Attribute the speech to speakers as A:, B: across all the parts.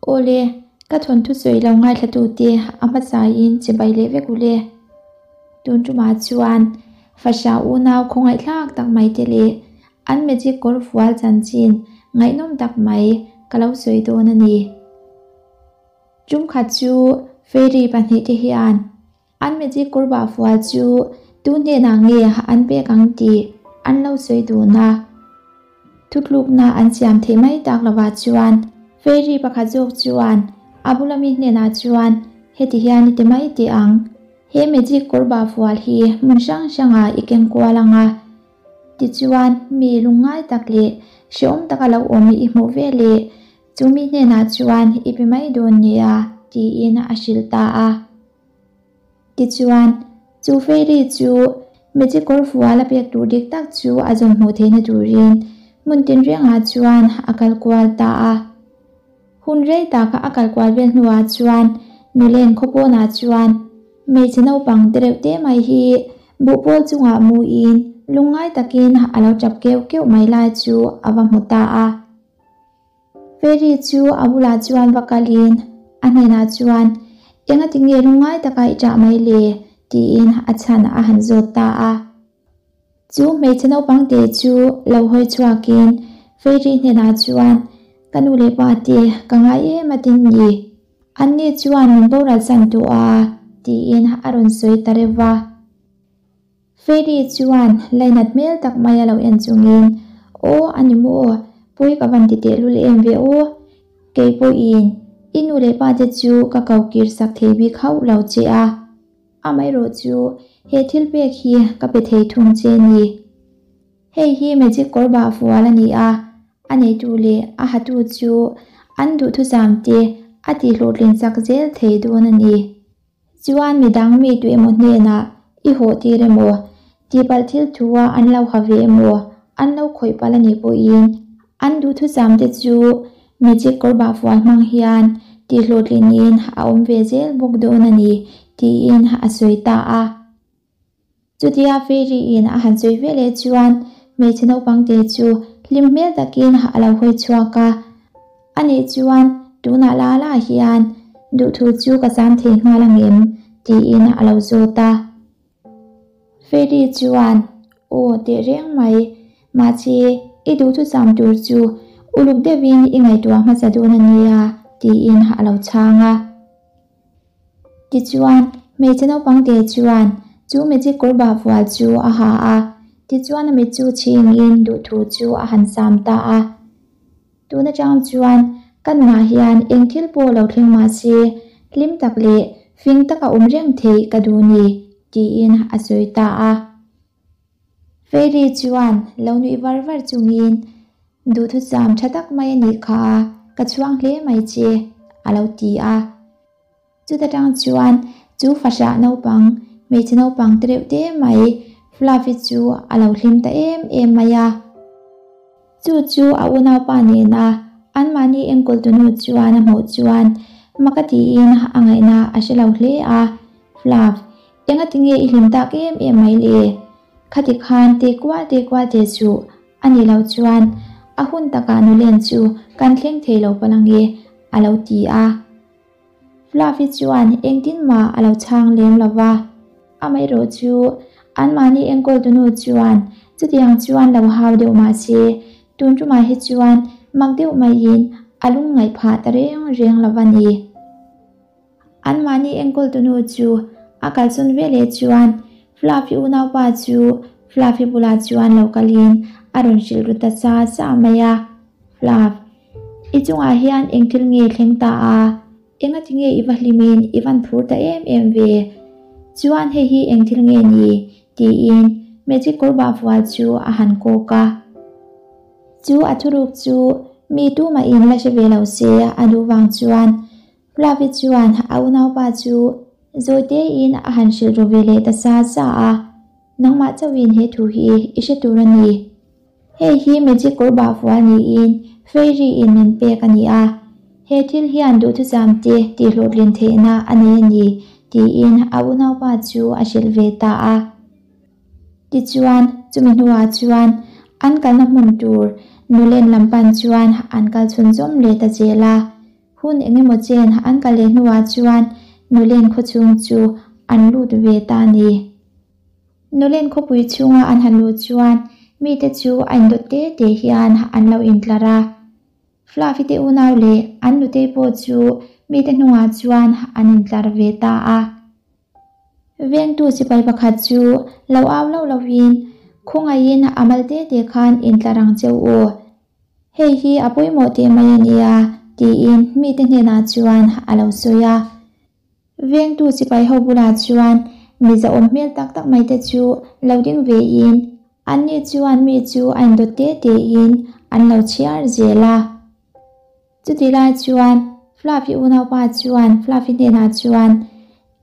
A: Awle, ka thawnthu sawi lo ngaithlatute a hmasaiin chibai leh vek ule. Tun tumah chuan Fahrah unau khawngaihthlak tak mai te leh an magic kawr fual chanchin ngaihnawm tak mai ka lo sawi dawn a ni. Tumkhat chu fairy pahnihte hian An magic kawr bah fual chu tu hnenah nge an pek ang tih an lo sawi dun a. Thutlukna an siam theih mai tak lovah chuan fairy pakhat zawk chuan a bula mi hnenah chuan heti hian i ti mai teh ang, he magic kawr bah fual hi hmun hrang hrangah i keng kual ang a, tichuan mi lungngai tak leh hrehawm taka lo awm i hmuh veleh chu mi hnenah chuan i pe mai dawn nia tiin a hrilh ta a. Tichuan, chu fairy chu magic kawr fual a pek tur dik tak chu a zawn hmuh theihna turin hmun tinrengah chuan a kal kual ta a. Hun rei taka a kal kual vel hnuah chuan nulen khawpawnah chuan hmeichhe naupang te reuh te mai hi buhpawl chungah muin lungngai takin a lo tap keuh keuh mai lai chu a va hmu ta a. Fairy chu a bulah chuan va kalin a hnenah chuan, Engati nge lungngai taka i ṭah mai le? tiin a chhan a han zawt ta a. Chu hmeichhe naupang te chu lo hawi chhuakin Fairy hnenah chuan, Ka nu leh pa te ka ngai em a tin ni? Anni chuan min boral san tawh a, tiin a rawn sawi ta reuh va. Fairy chuan lainat hmel tak mai a lo en chungin, Aw, a ni maw? Pawi ka van ti tehlul em ve aw? Kei pawhin i nu leh pa te chu ka ko kir sak thei bik hauh lo che a. Amaherawh chu he thil pek hi ka pe thei thung che ni. Hei hi magic kawr bah fual a ni a, a neitu leh a hatu chu an duhthusam te a tihhlawhtlin chak zel thei dawn a ni. Chuan midang mi tu emaw hnenah i hawh tir emaw, tihpalh thil thua an lo ha ve emaw, an lo khawih palh a nih pawhin an duhthusam te chu magic kawr bah fual hmang hian tihhlawhtlinin a awm ve zel bawk dawn a ni tiin a sawi ta a. Chutia Fairy in a han sawi ve leh chuan hmeichhe naupang te chu hlim hmel takin a lo hawi chhuak a. Anih chuan tunah la la hian duhthu chu ka zam thei nghal ang em? tiin a lo zawt a. Fairy chuan Aw teh reng mai, mahse i duhthu zam tur chu uluk deuhin i ngaihtuah hmasa dawn a nia tiin a lo chhang a. Tichuan, hmeichhe naupang te chuan chu magic kawr bah fual chu a ha a, tichuan a mit chu chhingin duhthu chu a han sam ta a. Tun atang chuan ka nunah hian eng thil pawh lo thleng mah se, hlim tak leh fing taka awm reng theih ka duh ni, tiin a sawi ta a. Fairy chuan lo nuih var var chungin, Duhthusam tha tak mai a nih kha, ka chhuang hle mai che, a lo ti a. Chuta tang chuan chu fahrah naupang, hmeichhe naupang te reuh te mai Fluffy chu a lo hlim ta em em mai a. Chu chu a unaupa nena anmahni enkawl tunu chuan a hmuh chuan maka tiin a ngaihna a hre lo hle a, Fluff, Engati nge i hlim tak em em mai le? Khati khan te kual te kual te chu a ni lo chuan a hun takah nulen chu kan thleng thei lo palh ange a lo ti a. Fluffy chuan engtin mah a lo chhang lem lo va. Amaherawh chu anmahni enkawl tunu chuan chutiang chuan lo hau deuh mah se tun tumah hi chuan mak deuh maiin a lungngaih phah ta reng reng lo va ni. Anmahni enkawl tunu chu a kalsawn ve leh chuan Fluffy unaupa chu Fluffy bulah chuan lo kalin a rawn hrilh ru ta sa sa mai a. Fluff, i chungah hian eng thil nge thleng ta a? Engati nge i va hlimin i van phur ta em em ve? Chuan hei hi eng thil nge ni? tiin magic kawr bah fual chu a han kawk a. Chu a thuruk chu mi tumahin la hre ve lo se a duh vang chuan Fluffy chuan a unaupa chu zawi tein a han hrilh ru ve leh ta sa sa a, Nangmah chauhin he thu hi i hre tur a ni. Hei hi magic kawr bah fual niin Fairy in min pek a ni a, he thil hian duhthusam te tihhlawhtlin theihna a nei a ni, tiin a unaupa chu a hrilh ve ta a. Tichuan, chumi hnuah chuan an kalna hmun tur nulen lam pan chuan an kal chhunzawm leh ta zel a. Hun engemaw chen an kal leh hnuah chuan Nulen khawchhung chu an lut ve ta a ni. Nulen khawpui chhunga an han luh chuan mite chu a indawt te te hian an lo intlar a. Fluffy te unau leh an nutei pawh chu mite hnungah chuan an intlar ve ta a. Vengtu sipai pakhat chu lo au loh lovin khawngaihin a mal te te khan intlar ang cheu u. Hei hi a pawimawh teh mai a nia, tiin mite hnenah chuan a lo sawi a. Vengtu sipai ho bulah chuan mi zahawm hmel tak tak mai te chu lo ding vein anni chuan mi chu a indawt te tein an lo chhiar zel a. Chutih lai chuan Fluffy unaupa chuan Fluffy hnenah chuan,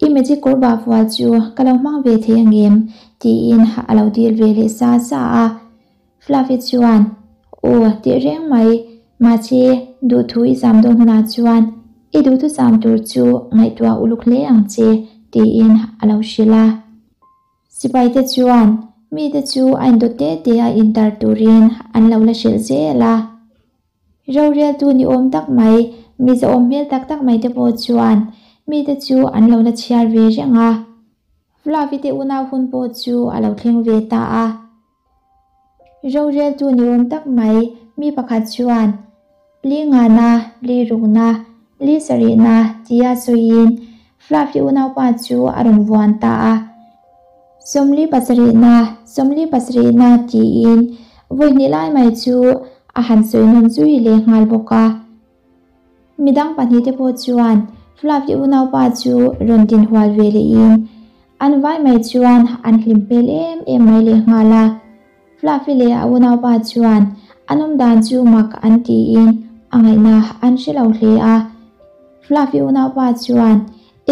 A: I magic kawr bah fual chu ka lo hmang ve thei angem? tiin a lo dil ve leh sa sa a. Fluffy chuan, Aw, tih reng mai, mahse duhthu i zam dawn hunah chuan i duhthu zam tur chu ngaihtuah uluk hle ang che, tiin a lo hrilh a. Sipaite chuan mite chu a indawt te te a intar turin an lo la hrilh zel a. Roreltu ni awm tak mai, mi zahawm hmel tak tak mai te pawh chuan mite chu an lo la chhiar ve reng a. Fluffy te unau hun pawh chu a lo thleng ve ta a. Roreltu ni awm tak mai mi pakhat chuan Li ngana, li rukna, li sarihna tia sawiin Fluffy unaupa chu a rawn vuan ta a. Sawmli pasarihna, sawmli pasarihna tiin vawi hnih lai mai chu a han sawi nawn zui leh nghal bawk a. Midang pahnihte pawh chuan Fluffy unaupa chu rawn dinhual ve lehin an vai mai chuan an hlim hmel em em mai leh nghal a. Fluffy leh a unaupa chuan an awm dan chu mak an tiin a ngaihna an hre lo hle a. Fluffy unaupa chuan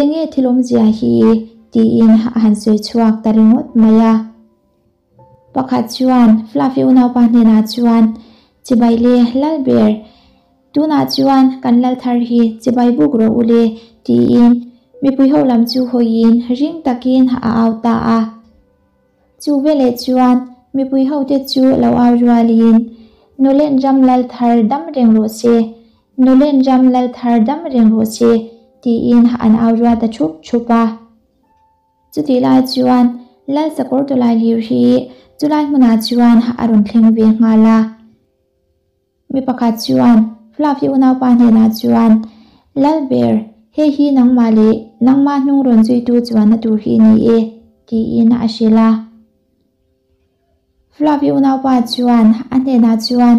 A: enge thil awmzia hi tiin a han sawi chhuak ta ringawt mai a. Pakhat chuan Fluffy unaupa hnenah chuan Chibai le Lalber, tunah chuan kan lal thar hi chibai buk rawh u le tiin mipui ho lam chu hawiin ring takin a au ta a. Chu veleh chuan mipui hote chu lo au rualin, Nulen ram lal thar dam reng rawh se, Nulen ram lal thar dam reng rawh se, tiin an au rual ta thup thup a. Chutih lai chuan Lal Sakawr Tawlai lir hi chulai hmunah chuan a rawn thleng ve nghal a. Mi pakhat chuan Fluffy unaupa hnenah chuan, Lalber, hei hi nangmah leh nangmah hnung rawn zuitu chuanna tur hi ni e, tiin a hrilh a. Fluffy unaupa chuan a hnenah chuan,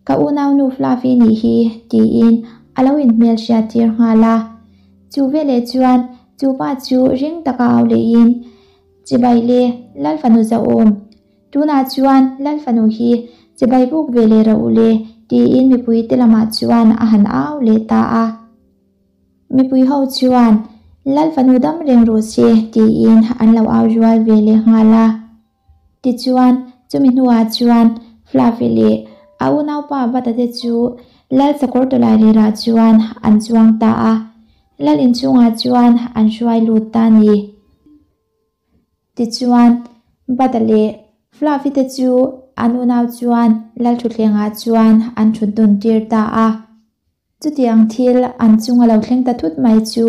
A: Ka unaunu Fluffy nih hi, tiin a lo inhmel hriat tir nghal a. Chu veleh chuan chu pa chu ring taka au lehin, Chibai le, Lalfanu zahawm, Tunah chuan Lal fanu hi chibai buk ve leh rawh u le tiin mipui te lamah chuan a han au leh ta a. Mipui ho chuan Lal fanu dam reng rawh se tiin an lo au rual ve leh nghal a. Tichuan chumi hnuah chuan Fluffy leh a unaupa Bata te chu Lal sakawr tawlai lirah chuan an chuang ta a. Lal inchhungah chuan an hruai lut ta a ni. Tichuan, Bada leh Fluffy te chu an unau chuan Lalthutthlengah chuan an thut dun tir ta a. Chutiang thil an chunga lo thleng ta thut mai chu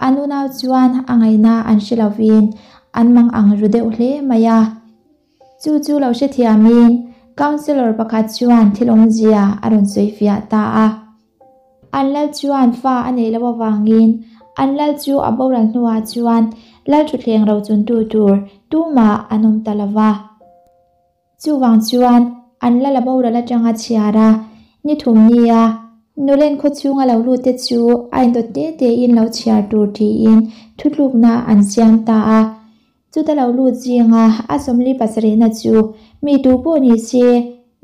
A: an unau chuan a ngaihna an hre lovin an mang ang ru deuh hle mai a. Chu chu lo hrethiamin Councillor pakhat chuan thil awmzia a rawn sawi fiah ta a. An lal chuan fa a neih loh avangin an lal chu a boral hnuah chuan lal thutthleng rochuntu tur tumah an awm ta lo va. Chuvang chuan an lal a boral atanga chhiar a, ni thum nia Nulen khaw chhunga lo lut te chu a indawt te tein lo chhiar tur tiin thutlukna an siam ta a. Chuta lo lut zinga a sawmli pasarihna chu mi tu pawh ni se,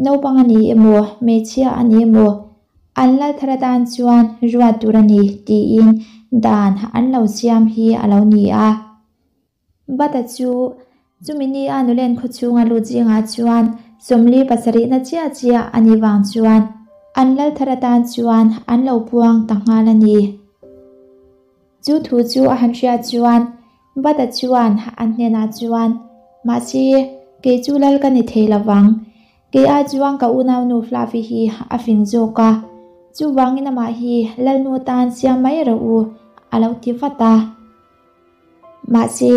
A: naupang a ni emaw, hmeichhia a ni emaw, an lal thar atan chuan ruat tur a ni tiin dan an lo siam hi a lo ni a. Bata chu chumi ni a nulen khaw chhunga lut zingah chuan sawmli pasarihna chiah chiah a nih vang chuan an lal thar atan chuan an lo puang ta nghal a ni. Chu thu chu a han hriat chuan Bata chuan an hnenah chuan, Mahse, kei chu lal ka ni thei lovang. Kei ai chuan ka unaunu Fluffy hi a fing zawk a. Chuvangin amah hi Lalnu atan siam mai rawh u, a lo ti vat a. Mahse,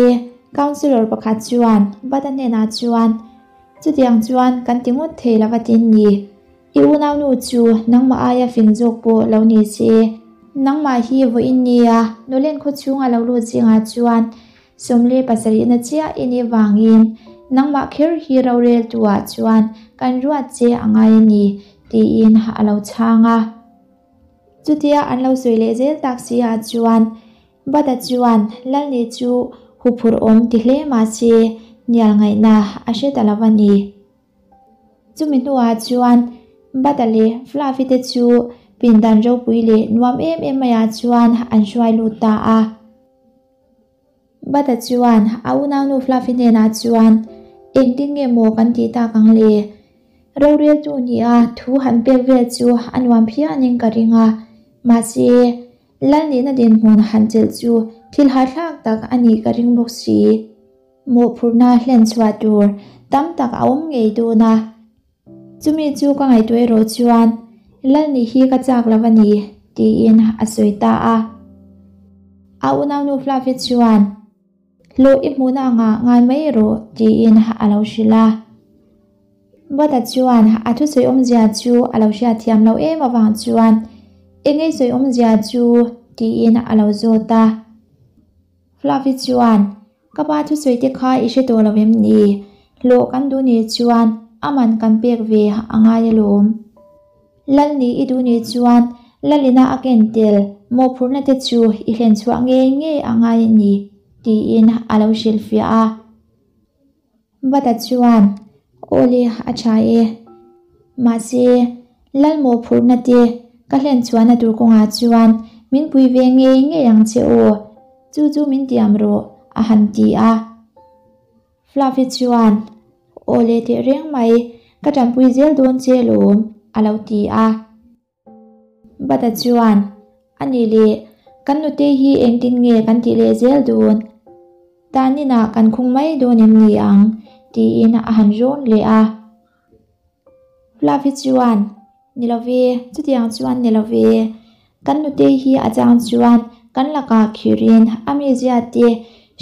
A: Councillor pakhat chuan Bata hnenah chuan, Chutiang chuan kan ti ngawt thei lo atin ni. I unaunu chu nangmah aia fing zawk pawh lo ni se. Nangmah hi vawiin nia Nulen khaw chhunga lo lut zingah chuan 17 na chiah i nih vangin nangmah kher hi roreltuah chuan kan ruat che a ngai a ni, tiin a lo chhang a. Chutia an lo sawi leh zel tak si ah chuan Bata chuan Lalni chu huphurh awm ti hle mah se hnial ngaihna a hre ta lo a ni. Chumi hnuah chuan Bata leh Fluffy te chu pindan ropui leh nuam em em maiah chuan an hruai lut ta a. Bata chuan a unaunu Fluffy hnenah chuan, Engtin nge maw kan tih tak ang le? Roreltu nia thu han pek vel chu a nuam phianin ka ring a, mahse, Lal nihna dinhmun han chelh chu thil hahthlak tak a nih ka ring bawk si. Mawhphurhna hlen chhuah tur tam tak a awm ngei dawn a. Chumi chu ka ngaihtuah erawh chuan Lal nih hi ka chak lo a ni, tiin a sawi ta a. A unaunu Fluffy chuan, Hlawh i hmuhna angah ngai mai rawh, tiin a lo hrilh a. Bata chuan a thusawi awmzia chu a lo hriatthiam loh em avang chuan, Engei sawi awmzia chu? tiin a lo zawt a. Fluffy chuan, Ka pa thusawi te kha i hre tawh lo em ni? Hlawh kan duh nih chuan a man kan pek ve a ngai alawm. Lal nih i duh nih chuan Lalina a ken tel mawhphurhna te chu i hlen chhuah ngei ngei a ngai a ni, tiin a lo hrilhfiah a. Bata chuan, Awle, a tha e. Mahse, Lal mawhphurhna te ka hlen chhuahna tur kawngah chuan min pui ve ngei ngei ang che aw, chu chu min tiam rawh, a han ti a. Fluffy chuan, Awle tehreng mai, ka tanpui zel dawn che lawm, a lo ti a. Bata chuan, A nih leh, kan nute hi engtin nge kan tih leh zel dawn? Taninah kan khung mai dawn em ni ang? tiin a han rawn leh a. Fluffy chuan, Ni lo ve, chutiang chuan ni lo ve. Kan nute hi a chang chuan kan lakah khirin a mizia te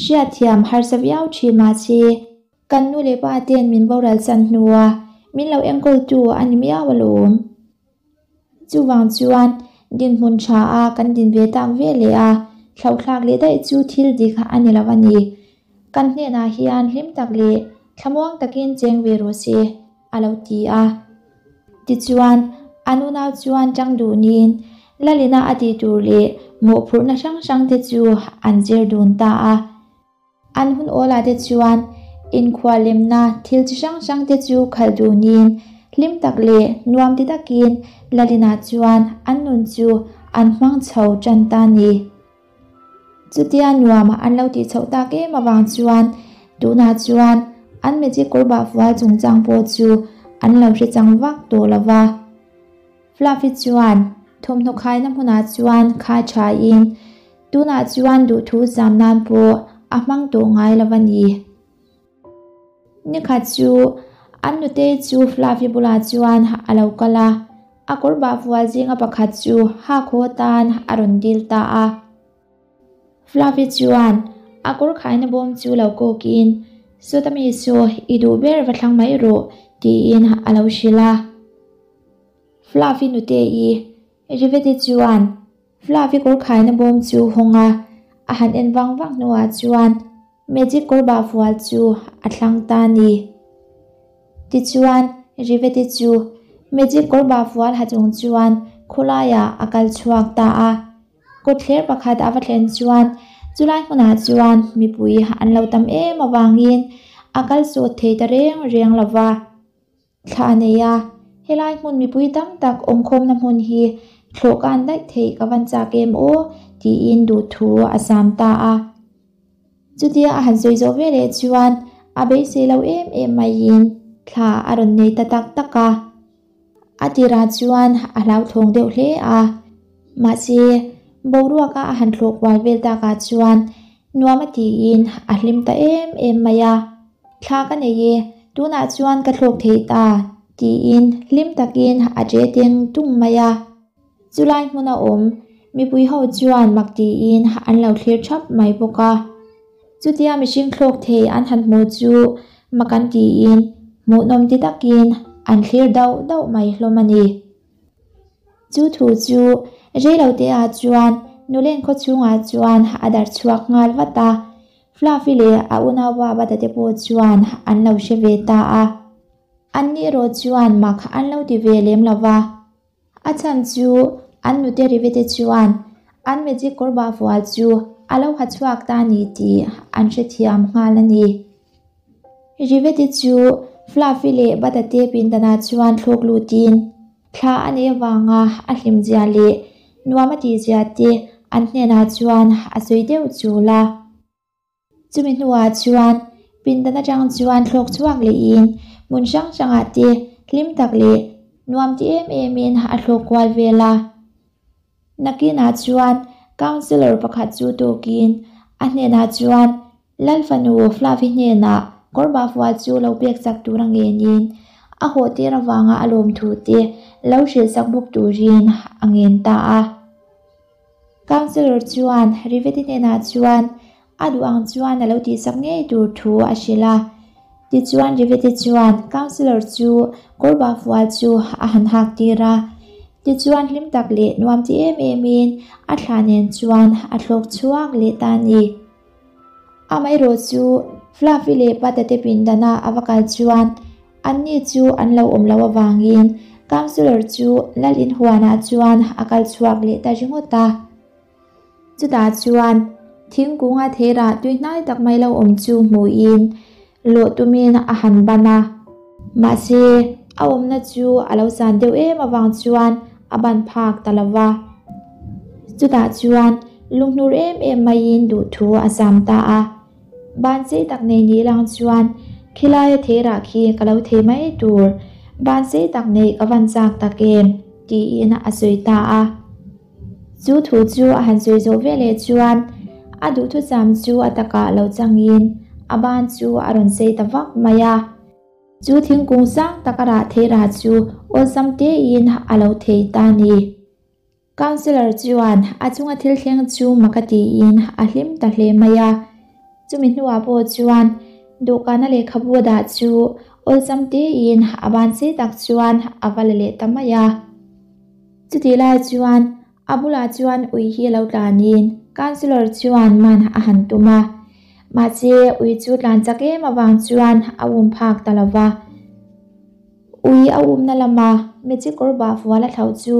A: hriatthiam harsa viau thin mahse, Kan nu leh pa ten min boral chan hnua min lo enkawltu a ni miau alawm. Chuvang chuan dinhmun tha a kan din ve tak ve leh a, thlauhthlak leh daih chu thil dik a ni lo a ni. Kan hnenah hian hlim tak leh thlamuang takin cheng ve rawh se, a lo ti a. Tichuan, an unau chuan tang duhnin Lalina a tih tur leh mawhphurhna hrang hrangte chu an zir dun ta a. An hun awlah te chuan inkhuallemna thil chi hrang hrang te chu khalh dunin hlim tak leh nuam ti takin Lalina chuan an nun chu an hmang chho tan ta ni. Chutia nuam an lo tih chhoh tak em avang chuan tunah chuan an magic kawr bah fual chungchang pawh chu an lo hre chang vak tawh lo va. Fluffy chuan thawmhnaw khaina hmunah chuan khai thain tunah chuan duhthu zam nan pawh a hmang tawh ngai lo a ni. Nikhat chu an nutei chu Fluffy bulah chuan a lo kal a, a kawr bah fual zinga pakhat chu hakhaw atan a rawn dil ta a. Fluffy chuan a kawr khaina bawm chu lo kawkin, Sawta mi saw i duh ber va thlang mai rawh, tiin a lo hrilh a. Fluffy nute i Riveti chuan Fluffy kawr khaina bawm chu hawng a, a han en vang vang hnuah chuan magic kawr bah fual chu a thlang ta a ni. Tichuan Riveti chu magic kawr bah fual ha chung chuan khawlaiah a kal chhuak ta a. Kawtthler pakhat a va thlen chuan chulai hmunah chuan mipui an lo tam em avangin a kal sawt thei ta reng reng lo va. Thla a nei a, helai hmun mipui tam tak awmkhawmna hmun hi thlawh kan daih theih ka van chak em aw tiin duhthu a sam ta a. Chutia a han sawi zawh veleh chuan a beisei lo em em maiin thla a rawn nei ta tak tak a. A tirah chuan a hlauthawng deuh hle a, mahse boruaka a han thlawh kual vel takah chuan nuam a tiin a hlim ta em em mai a. Thla ka nei e, tunah chuan ka thlawk thei ta, tiin hlim takin a ṭe teng tung mai a. Chulai hmuna awm mipui ho chuan mak tiin an lo thlir thap mai bawk a. Chutia mihring thlawk thei an han hmu chu mak an tiin hmuhnawm ti takin an thlir dauh dauh mai hlawm a ni. Chu thu chu reilote ah chuan Nulen khaw chhungah chuan a darh chhuak nghal vat a, Fluffy leh a unaupa Bata te pawh chuan an lo hre ve ta a. Anni erawh chuan mak an lo ti ve lem lo va. A chhan chu an nute Rivete chuan an magic kawr bah fual chu a lo ha chhuak ta ni tih an hrethiam nghal a ni. Rivete chu Fluffy leh Bata-te pindanah chuan thlawk lutin thla a neih avanga a hlimzia leh nuam a tihzia te an hnenah chuan a sawi deuh chul a. Chumi hnuah chuan pindan atang chuan thlawk chhuak lehin hmun hrang hrangah te hlim tak leh nuam ti em emin a thlawk kual vel a. Nakinah chuan Councillor pakhat chu tawkin a hnenah chuan Lal fanu Flavi hnenah kawr fual chu lo pek chak tur a ngenin a haw tir avanga a lawm thu te lo hrilh sak bawk turin a ngen ta a. Councillor chuan Riveti hnenah chuan a duh ang chuan a lo tihsak ngei tur thu a hrilh a. Tichuan Riveti chuan Councillor chu kawr bah fual chu a han hak tir a. Tichuan hlim tak leh nuam ti em emin a thla nen chuan a thlawk chhuak leh ta a ni. Amaherawh chu Fluffy leh Pata te pindana a va kal chuan Anni chu an lo awm loh avangin Councillor chu Lal Inhuanah chuan a kal chhuak leh ta ringawt a. Chutah chuan thingkunga theirah tui hnai tak mai lo awm chu hmuhin lawh tumin a han ban a. Mahse, a awmna chu a lo san deuh em avang chuan a ban phak ta lo va. Chutah chuan lunghnur em em maiin duhthu a sam ta a. Ban sei tak nei ni lang chuan khilaia theirah khi ka lo thei mai tur, ban sei tak neih ka van chak tak em? tiin a sawi ta a. Chu thu chu a han sawi zawh veleh chuan a duhthusam chu a takah lo changin a ban chu a rawn sei ta vak mai a. Chu thingkung sang taka rah theirah chu awlsam tein a lo thei ta a ni. Councillor chuan a chunga thil thleng chu mak a tiin a hlim ta hle mai a. Chumi hnuah pawh chuan dawhkana lehkhabu a dah chu awlsam tein a ban sei tak chuan a va la leh ta mai a. Chutih lai chuan a bulah chuan ui hi a lo tlanin Councillor chuan man a han tum a. Mahse ui chu tlan chak em avang chuan a um phak ta lo va. Ui a umna lama magic kawr bah fual a thlauh chu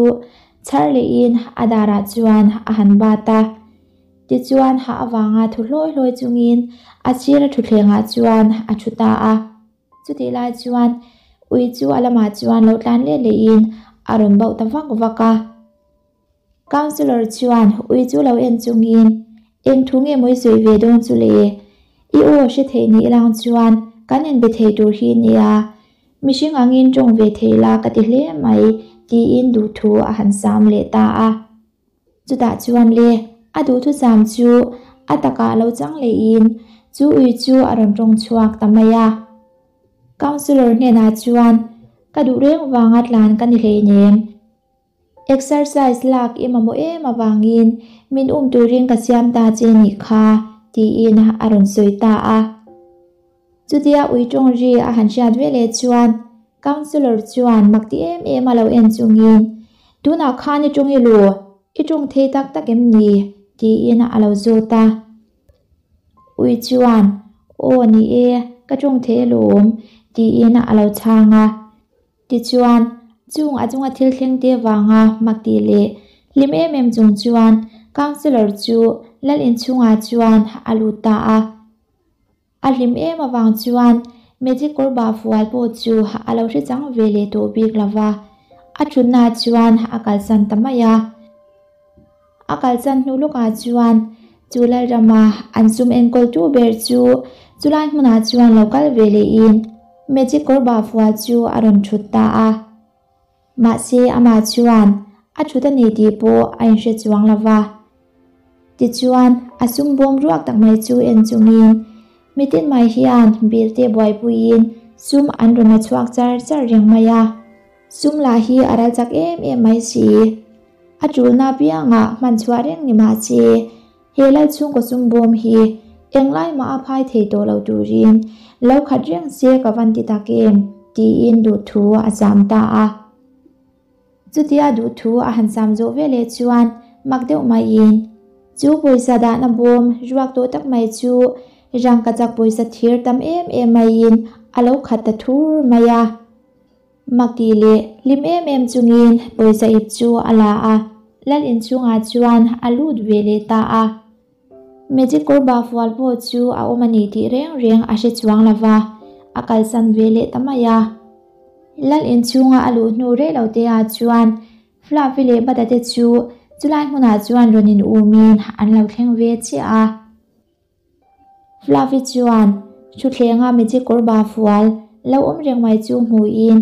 A: chhar lehin a darah chuan a han bat a. Tichuan hah avanga thu hlawi hlawi chungin a sira thutthlengah chuan a thu ta a. Chutih lai chuan ui chu a lamah chuan lo tlan let lehin a rawn bauh ta vak vak a. Councillor chuan ui chu lo en chungin, Eng thu nge mawi sawi ve dawn chu le? I aw hre theih ni ilang chuan kan inbe thei tur hi nia, mihring angin tawng ve thei la ka ti hle mai, tiin duhthu a han sam leh ta a. Chutah chuan le, a duhthusam chu a takah lo chang lehin chu ui chu a rawn tawng chhuak ta mai a. Councillor hnenah chuan, Ka duh reng vanga tlan ka ni hleinem. Exercise lak i mamawh em avangin min um turin ka siam ta che nih kha, tiin a rawn sawi ta a. Chutia ui tawng ri a han hriat veleh chuan Councillor chuan mak ti em em a lo en chungin, Tunah khan i tawng i lu, i tawng thei tak tak em ni? tiin a lo zawt a. Ui chuan, Aw ni e, ka tawng thei alawm, tiin a lo chhang a. Tichuan, chung a chunga thil thleng te vanga mak tih leh hlim em em chung chuan Councillor chu Lal inchhungah chuan a lut ta a. A hlim em avang chuan Magic kawr bah fual pawh chu a lo hre chang ve leh tawh bik lo va, a thutna chuan a kalsan ta mai a. A kalsan hnu lawkah chuan chu Lalrama an sum enkawltu ber chu chulai hmunah chuan lo kal ve lehin Magic kawr bah fual chu a rawn thut ta a. Mahse amah chuan a thut a ni tih pawh a inhre chuang lo va. Tichuan a sum bawm ruak tak mai chu en chungin mitin mai hian bill te buaipuiin sum an rawn la chhuak char char reng mai a. Sum lah hi a ral chak em em mai si. A tulna apiangah hman chhuah reng ni mah se, he lal chhungkaw sum bawm hi englai mah a phai thei tawh lo turin lo khat reng se ka van ti tak em tiin duhthu a zam ta a. Chutia duhthu a han sam zawh veleh chuan mak deuh maiin chu pawisa dahna bawm ruak tawh tak mai chu rangkachak pawisa thir tam em em maiin a lo khat ta thur mai a. Makti leh hlim em em chungin pawisa ip chu a la a, lal inchhungah chuan a lut ve leh ta a. Magic kawr bah fual pawh chu a awm a ni tih reng reng a hre chuang lo va, a kalsan ve leh ta mai a. Lal inchhunga a luh hnu rei lo te ah chuan Fluffy leh Bata te chu chulai hmunah chuan rawn in umin an lo thleng ve chiah a. Fluffy chuan thuthlenga magic kawr bah fual lo awm reng mai chu hmuhin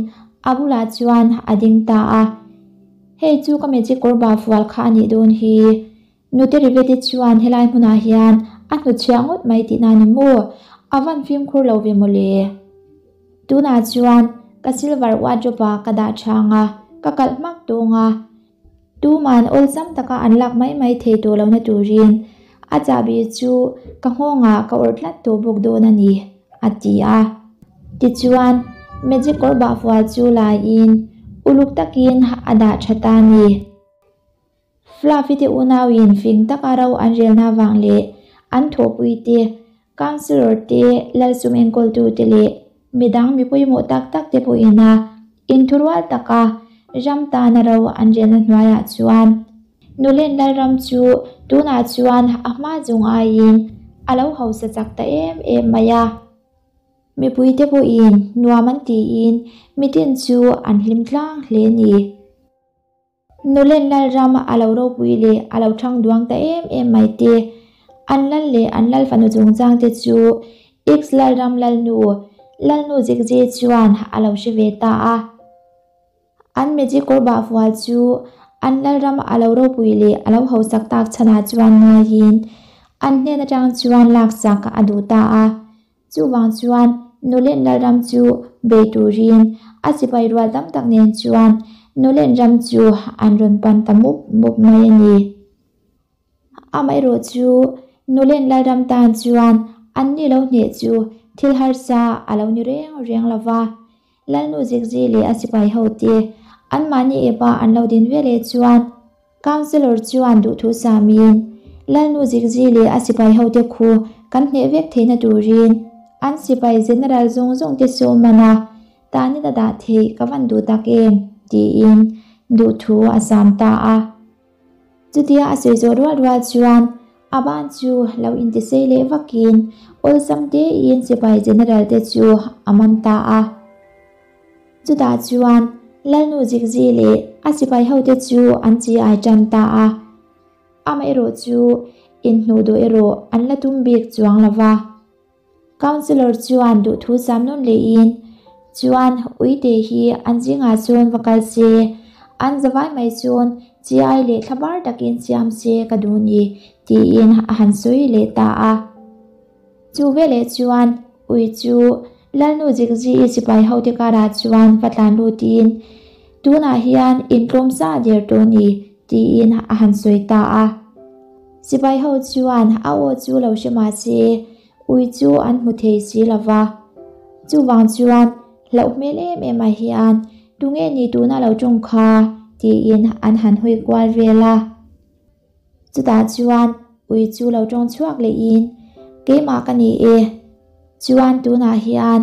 A: a bulah chuan a ding ta a. Hei chu ka magic kawr bah fual kha a nih dawn hi. Nute Riveti chuan helai hmunah hian a hnutchhiah ngawt mai tihna ni maw? A van fimkhur lo ve mawle. Tunah chuan ka silver wardrobe ah ka dah chhang a, ka kalh hmak tawng a. Tuman awlsam taka an lak mai mai thei tawh lohna turin a chahbi chu ka nghawngah ka awrh tlat tawh bawk dawn a ni, a ti a. Tichuan, magic kawr bahfual chu laiin uluk takin a dah tha ta a ni. Fluffy te unauin fing taka ro an relna vang leh an thawhpui te, councillor te, lalsum enkawltu te leh midang mi pawimawh tak tak te pawhin a inthurual taka ram tana ro an relna hnuaiah chuan Nulen Lalram chu tunah chuan a hma zawng aiin a lo hausa chak ta em em mai a. Mipuite pawhin nuam an tiin mitin chu an hlim tlang hle ni. Nulen Lalram a lo ropui leh a lo thang duang ta em em mai te, an lal leh an lal fanu chungchang te chu Ix Lalram Lalnu, Lalnu Zikzi chuan a lo hre ve ta a. An magic kawr bah fual chu an Lalram a lo ropui leh a lo hausak tak chhanah chuan ngaiin an hnen atang chuan laksak a duh ta a. Chuvang chuan Nulen Lalram chu bei turin a sipai rual tam tak nen chuan Nulen ram chu an rawn pan ta mup mup mai a ni. Amaherawh chu Nulen Lalram tan chuan an ni lo hneh chu thil harsa a lo ni reng reng lo va. Lalnu Zikzi leh a sipai hote anmahni epa an lo din veleh chuan Councillor chuan duhthu samin, Lalnu Zikzi leh a sipai hote khu kan hneh vek theihna turin an sipai General zawng zawng te saw man a, tanin a dah theih ka van duh tak em? tiin duhthu a sam ta a. Chutia a sawi zawh rual rual chuan a ban chu lo intisei leh vakin awlsam tein sipai General te chu a man ta a. Chutah chuan Lalnu Zikzi leh a sipai hote chu an chi ai tan ta a. Amaherawh chu inhnuh duh erawh an la tum bik chuang lo va. Councillor chuan duhthu sam nawn lehin chuan uite hi an zingah chuan va kal se, an zavai mai chuan chi ai leh thlabar takin siam se ka duh ni tiin a han sawi leh ta a. Chu veleh chuan ui chu Lalnu Zikzi-i sipai hote karah chuan va tlan lutin, Tunah hian intlawm sa der tawh ni, tiin a han sawi ta a. Sipai ho chuan a aw chu lo hre mah se, ui chu an hmu thei si lo va. Chuvang chuan hlauh hmel em em ah hian, Tunge ni tuna lo tawng kha? tiin an han hawi kual vel a. Chutah chuan ui chu lo tawng chhuak lehin, Keimah ka ni e. Chuan tunah hian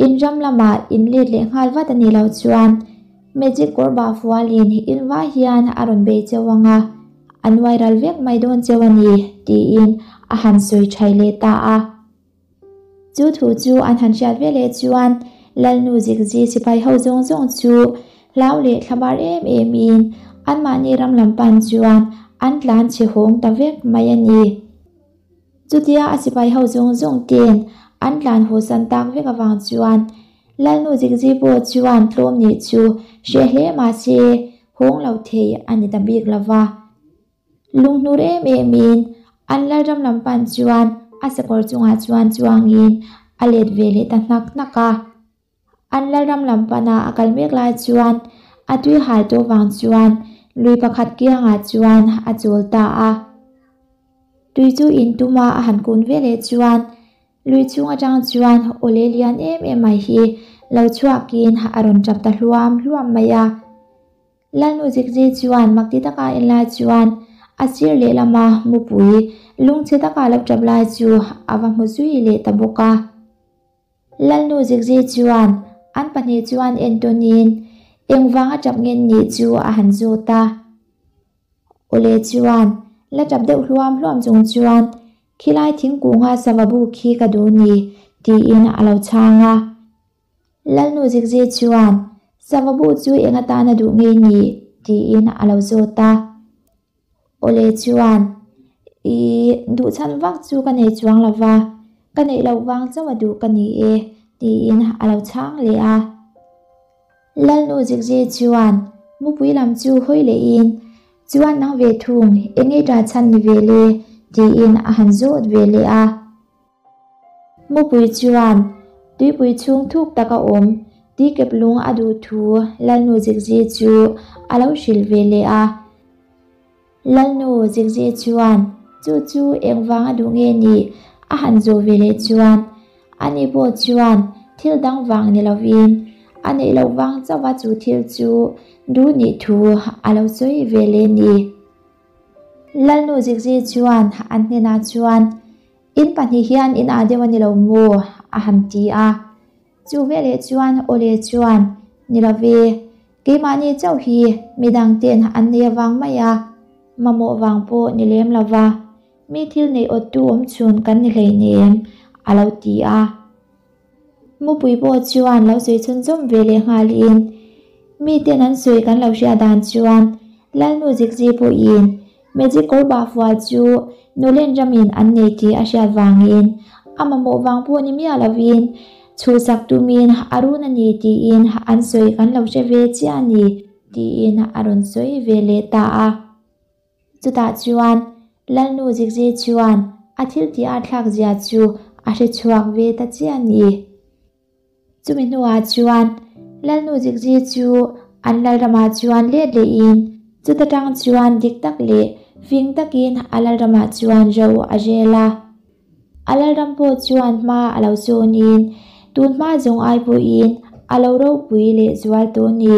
A: in ram lamah in let leh nghal vat a nih loh chuan magic kawr bah fualin in vai hian a rawn bei cheu ang a, a nuai ral vek mai dawn cheu a ni, tiin a han sawi thai leh ta a. Chu thu chu an han hriat ve leh chuan Lalnu Zikzi sipai ho zawng zawng chu hlau leh thlabar em em in anmahni ram lam pan chuan an tlan chhe hawng ta vek mai a ni. Chutia a sipai ho zawng zawng ten an tlan haw san tak vek avang chuan Lalnu Zikzi pawh chuan tlawm nih chu hreh hle mahse hawng lo thei a ni ta bik lova. Lunghnur em em in an Lalram lam pan chuan a sakawr chungah chuan chuangin a let ve leh ta hnak hnak a. An Lalram lam pana a kal mek lai chuan a tui hal tawh vang chuan lui pakhat kiangah chuan a chawl ta a. Tui chu in tuma a han kun ve leh chuan lui chhung atang chuan awle lian em em mai hi lo chhuakin a rawn tap ta hluam hluam mai a. Lalnu Zikzi chuan makti taka en lai chuan a sir lehlama mupui lungchhe taka lo tap lai chu a va hmu zui leh ta bawk a. Lalnu Zikzi chuan an pahnih chuan entawnin engvanga tap ngen nih chu a han zawt a. Awle chuan la tap deuh hluam hluam chung chuan khilai thingkunga sava bu khi ka duh ni tiin a lo chhang a. Lalnu Zikzi chuan sava bu chu eng atana duh ngei ni tiin a lo zawt a. Awle chuan ih duh chhan vak chu ka nei chuang lo va, ka neih loh vang chauh a duh ka ni e tiin a lo chhang leh a. Lalnu Zikzi chuan mupui lam chu hawi lehin chuan nang ve thung eng nge ṭah chhan ni ve le tiin a han zawt ve leh a. Mupui chuan tuipui chhung thuk tak a awm tikep lung a duh thu Lalnu Zikzi chu a lo hrilh ve leh a. Lalnu Zikzi chuan chu chu engvang a duh nge nih a han zawh ve leh chuan ani pawh chuan thil dang vang ni lovin a neih loh vang chauha chu thil chu duh nih thu a lo sawi ve leh ni. Lalnu Zikzi chuan an hnenah chuan In pahnih hian in ah deuh a ni lo maw? a han ti a. Chu veleh chuan Awle chuan, Ni lo ve, keimahni chauh hi midang ten an nei avang mai a, mamawh vang pawh ni lem lo va, mi thil neih awttu awm chhun kan ni hleinem, a lo ti a. Mupui pawh chuan lo sawi chhunzawm ve leh nghalin, Miten an sawi kan lo hriat dan chuan Lalnu Zikzi pawhin Magic kawr bah fual chu Nulen ramin an nei tih a hriat vangin a mamawh vang pawh ni miah lovin chhuhsak tumin a run a ni tiin an sawi kan lo hre ve chiah a ni tiin a rawn sawi ve leh ta a. Chutah chuan Lalnu Zikzi chuan a thil tih a thlak zia chu a hre chhuak ve ta chiah a ni. Chumi hnuah chuan Lalnu Zikzi chu an lalramah chuan let lehin chuta tang chuan dik tak leh fing takin a lalramah chuan ro a rel a. A lalram pawh chuan hma a lo sawnin tun hma zawng ai pawhin a lo ropui leh zual tawh a ni.